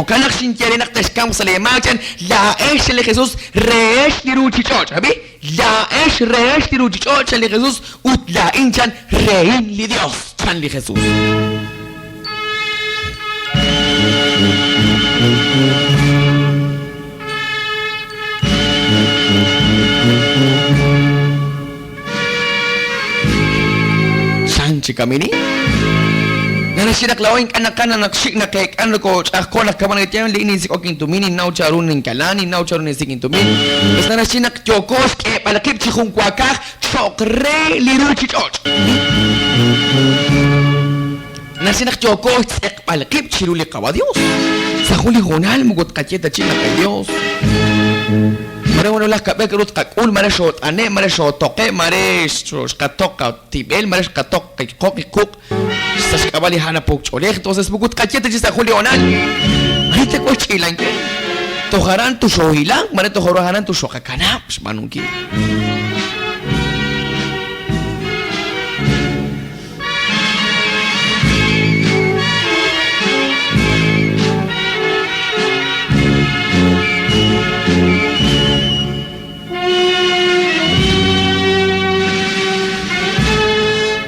Jo'kan naq xinye eere naq texkamq sa' leemaak, chan, laa'ex, chan li Jesus, rehex li ruuchich'och'. Ab'i, laa'ex rehex li ruuchich'och', chan li Jesus, ut laa'in, chan, rehin li Yos, chan li Jesus. Chan chi kamini. Nanaxye naq laa'o ink'a' naqana naq xik' naqeek'a nokooch'ajko' naq kama nakatye li ninsik'ok intumin, ninnaw chanru ninkala, ninnaw chanru ninsik' intumin. Us nanaxye naq yooko xk'eeb'al qib' chi junwaakaj cho'q re li ruuchich'och'. Naxye naq yooko xtz'eqb'al qib' chiru li Qawa' Dios. Sa' jun li hoonal moko tqaye ta chik naq li Dios. Mare wan laj kab'e k'aru tqak'ul, mare xoot'ane', mare xootoqe', mare xqatoq qatib'el, mare xqatoq qoq li quq' sa' xk'ab'a' li ha' napo'k ch'oolej. Entonces moko tqaye ta chik sa' jun li hoonal, mare tawanq xch'iilankil. Toj aran tuxoohilanq, mare toj aran tuxooqakanab' xb'aanunkil.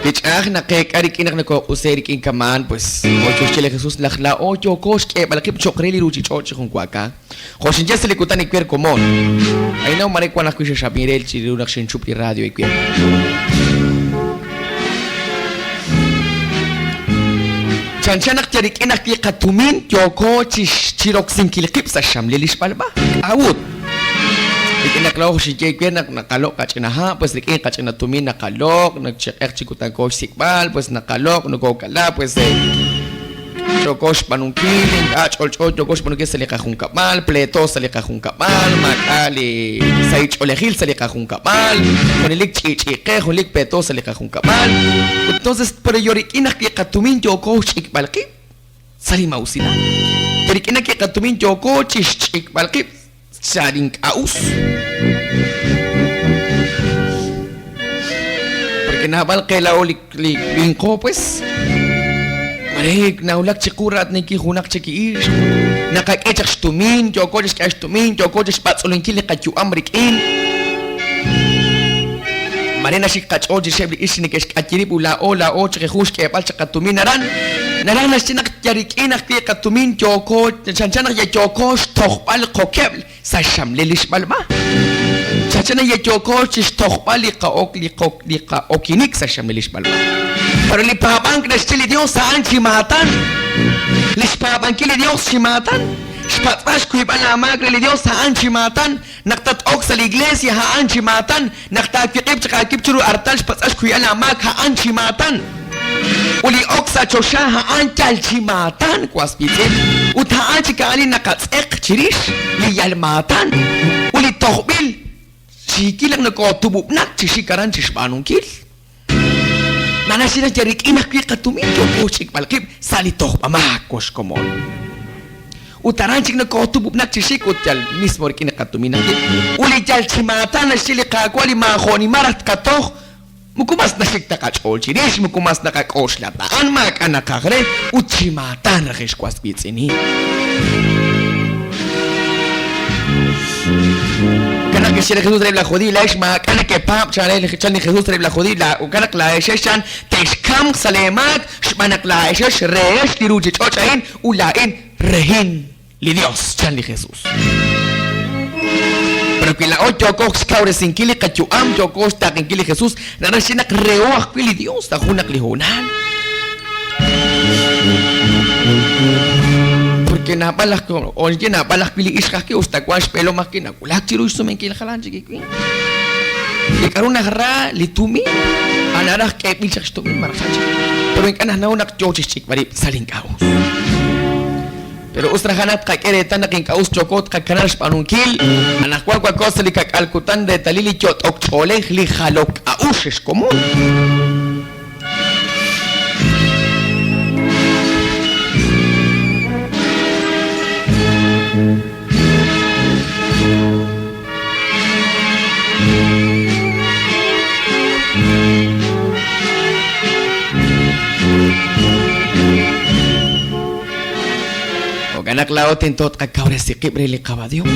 Li ch'a'aj naqeek'a rik'in naq nokooq'use rik'in kama'an, pues, jo' kixye li Jesus, naq laa'o yooko xk'eeb'al qib' cho'q re li ruuchich'och' chi junwaakaj. Jo' xinye sa' li kutan iwer komon, a'inaw mare wan ajwi' xexab'in re chiru naq xinchup li radio iwer. Chanchan naq yal rik'in ajwi' qatumin yooko chiroksinkil qib' sa' xxamlel li xb'alb'a. K'a'ut? Rik'in naq laa'o xinye we naq naqaloq' qach'ina ha', pues rik'in qach'ina tumin naqaloq', naq chi q'eq chi kutanko xsik'b'al, pues naqaloq', nokookala, pues Yooko xb'aanunkil, ink'a' ch'olch'o yooko xb'aanunkil sa' li qajunkab'al, pleeto sa' li qajunkab'al, maak'a' li sahil ch'oolejil sa' li qajunkab'al, junelik ch'i'ch'i'qe, junelik pleeto sa' li qajunkab'al. Entonces, pero yo rik'in ajwi' qatumin yooko xch'ikb'al qib' sa' li maa'usilal. Yo rik'in ajwi' qatumin yooko chixch'ikb'al qib' sa' li ink'a' us. Porque naab'al qe laa'o li li winqo pues, mare nawulak chiqu raatinankil junaq chik li ixq, naqak'e chaq xtumin, yooko chixk'e xtumin, yooko chixb'atz'ulinkil li qayu'am rik'in. Mare naxik qach'ool chirixeb' li ixq li neke'xk'ayi rib' ut laa'o laa'o chiqiju xk'eeb'al chaq qatumin aran. Naraj naxye naq yal rik'in ajwi' qatumin yooko chanchan naq yooko xtojb'al qokeb'l sa' xxamlel li xb'alb'a. Chanchan naq yooko chi xtojb'al li qa'ok li qok li qa'okinik sa' xxamlel li xb'alb'a. Pero li paab'ank naxye li Dios a'an chi maatan. Li xpaab'ankil li Dios chi maatan. Xpatz'b'al xkuyb'al aamaak re li Dios a'an chi maatan. Naq tat-ok sa' li iglesia, a'an chi maatan. Naq taawiq'ib' chaq aawib' chiru artal xpatz'al xkuyb'al aamaak, a'an chi maatan. Ut li ok sa' choxa, a'an yal chi maatan, was wiitz'in. Ut a'an chik a'an li naqatz'eq chirix, li yal maatan. Ut li tojb'il xiikil naq nokootub'ub'nak chi xik aran chixb'aanunkil. Nanaxye naq yal rik'in ajwi' qatumin yooko xch'ikb'al qib' sa' li tojb'amaak, was xkomon. Ut aran chik nokootub'ub'nak chi xik ut yal mismo rik'in li qatumin ajwi'. Ut li yal chi maatan naxye li Qaawa' li maajo'nimal raj tqatoj, moko mas naxik ta qach'ool chirix, moko mas naqak'oxla ta a'an, maak'a' naqaj re, ut chi maatan raj ex was wiitz'inin. Jo'kan naq kixye li Jesus reheb' laj Judiiy, Laa'ex maak'a' nekepaab', chan li Jesus reheb' laj Judiiy, jo'kan naq laa'exex chan texkamq sa' leemaak, xb'aan naq laa'exex rehex li ruuchich'och' a'in ut laa'in rehin li Yos, chan li Jesus. Pero wi laa'o yooko xkawresinkil li qayu'am, yooko xtaaqenkil li Jesus, naraj xye naq reho ajwi' li Yos sa' junaq li hoonal. Porque naab'al aj oye naab'al ajwi' li ixq ajwi' usta wank xb'eelom ajwi' nawulak chiru xsumenkil jalan chik li winq. Li k'aru najra li tumin, a naraj k'eeb'il chaq xtumin malaj jalan chik. Pero ink'a' najnaw naq yoo chi xch'ikb'al rib' sa' li ink'a' us. Pero us raj a'an tqak'e reetal naq ink'a' us yooko tqakanab' xb'aanunkil. Anaqwan wanko sa' li kak'al kutan reetalil li yot'ok ch'oolej li jalok k'a'uxl xkomon. Jo'kan naq Jo'kan naq laa'o tento tqakawresi qib' re li Qawa' Dios.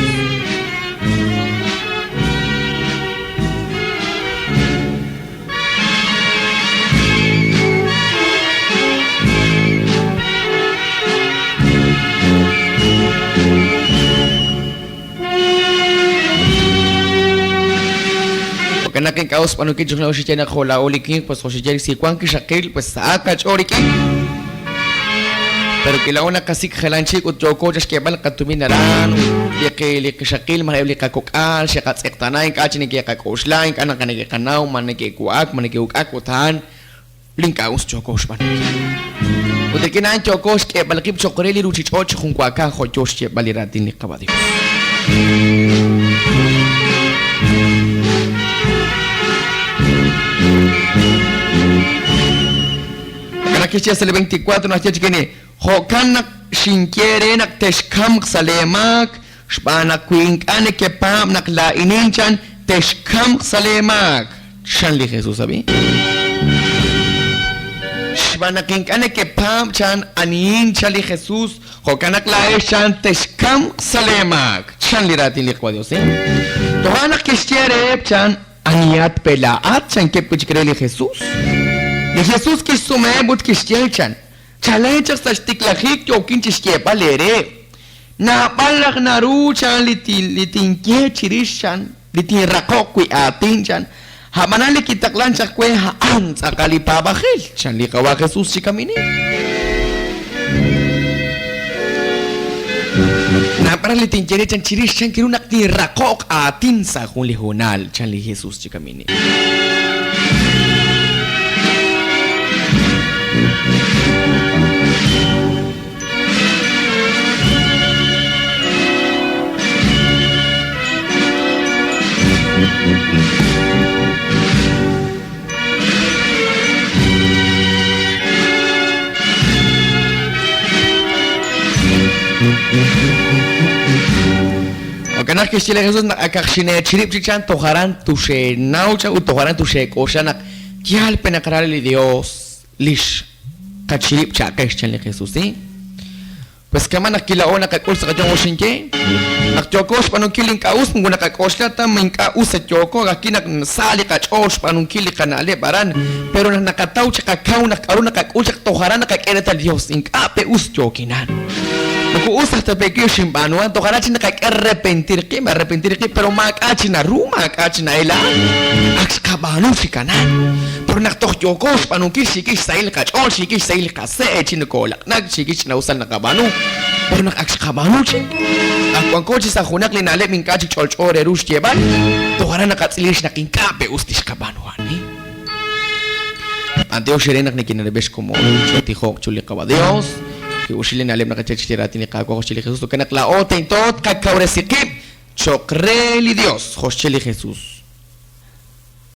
Jo'kan naq ink'a' us xb'aanunkil chixjunil xinye naq jo' laa'o li winq, pues jo' xinye si wank qixaqil, pues sahaq qach'ool rik'in. Pero wi laa'o naqasik' jalan chik ut yooko chixk'eeb'al qatumin aran, li qi li qixaqil malaj eb' li qakok'al xe'qatz'eqtaana, ink'a' chik neke'qak'oxla, ink'a' naq neke'qanaw ma neke'wa'ak, ma neke'uk'ak ut a'an li ink'a' us yooko xb'aanunkil. Ut rik'in a'an yooko xk'eeb'al qib' cho'q re li ruuchich'och' chi junwaakaj jo' yo xyeeb'al li raatin li Qaawa' Dios. Jo'kan naq kixye sa' li 24 naxye chi keni, Jo'kan naq xinye eere naq texkamq sa' leemaak, xb'aan naq wi ink'a' nekepaab' naq laa'inin chan, texkamq sa' leemaak, chan li Jesus. Ab'i. Xb'aan naq ink'a' nekepaab' chan anihin chan li Jesus, jo'kan naq laa'ex chan texkamq sa' leemaak, chan li raatin li Qaawa' Dios. Toja' naq kixye reheb' chan, Anihat pe laa'at? chankeb' wi' chik re li Jesus. Li Jesus kixsumeheb' ut kixye, chan, Chalen chaq sa' xtiklajik yookin chi xyeeb'al eere, naab'al raj naru, chan, li li tinye chirix, chan, li tinraqoq wi' aatin, chan, a'b'anan li kitaqlan chaq we a'an tz'aqal li paab'ajel, chan li Qawa' Jesus chi kaminil. Naab'al raj li tinye re, chan, chirix chan kiru naq tinraqoq aatin sa' jun li hoonal, chan li Jesus chi kaminil. Jo'kan naq kixye li Jesus naq akaq xineechirib' chik chan toj aran tuxeenaw chan ut toj aran tuxeek'oxla naq yaal pe naq ral li Dios lix qachirib' cha'qex chan li Jesus. Pues kama' naq kila'o naqak'ul sa' qayu'am jo' xinye, naq yooko xb'aanunkil li ink'a' us moko naqak'oxla ta ma ink'a' us sa yooko, ka'ajwi' naq sa li qach'ool xb'aanunkil li qana'leb' aran, pero naq naqataw chi qakaw naq k'a'ru naqak'ul chaq toj aran naqak'e reetal Dios ink'a' pe us yookinan. Moko us taj ta pe wi' xinb'aanuhan, toj aran chik naqak'e arrepentir qib', arrepentir qib', pero maak'a' chi naru, maak'a' chi na'ela'an, ak xqab'aanu chikanan. Pero naq toj yooko xb'aanunkil xiikil xsahil qach'ool, xiikil xsahil qase' chi nokoolaq'nak, xiikil xch'ina'usal naqab'aanu, pero naq ak xqab'aanu chik, ak wanko chi sa' junaq li na'leb' ink'a' chik ch'olch'o re ru xyeeb'al, toj aran naqatz'il rix naq ink'a' pe us li xqab'aanu a'an. B'antiox eere naq nekenerab'i xkomon, chootijoq chiru li Qawa' Dios, ki'uxil li na'leb' naqaye chirix li raatin li Qaawa' jo' xye li Jesus, jo'kan naq laa'o tento tqakawresi qib' cho'q re li Dios, jo' xye li Jesus.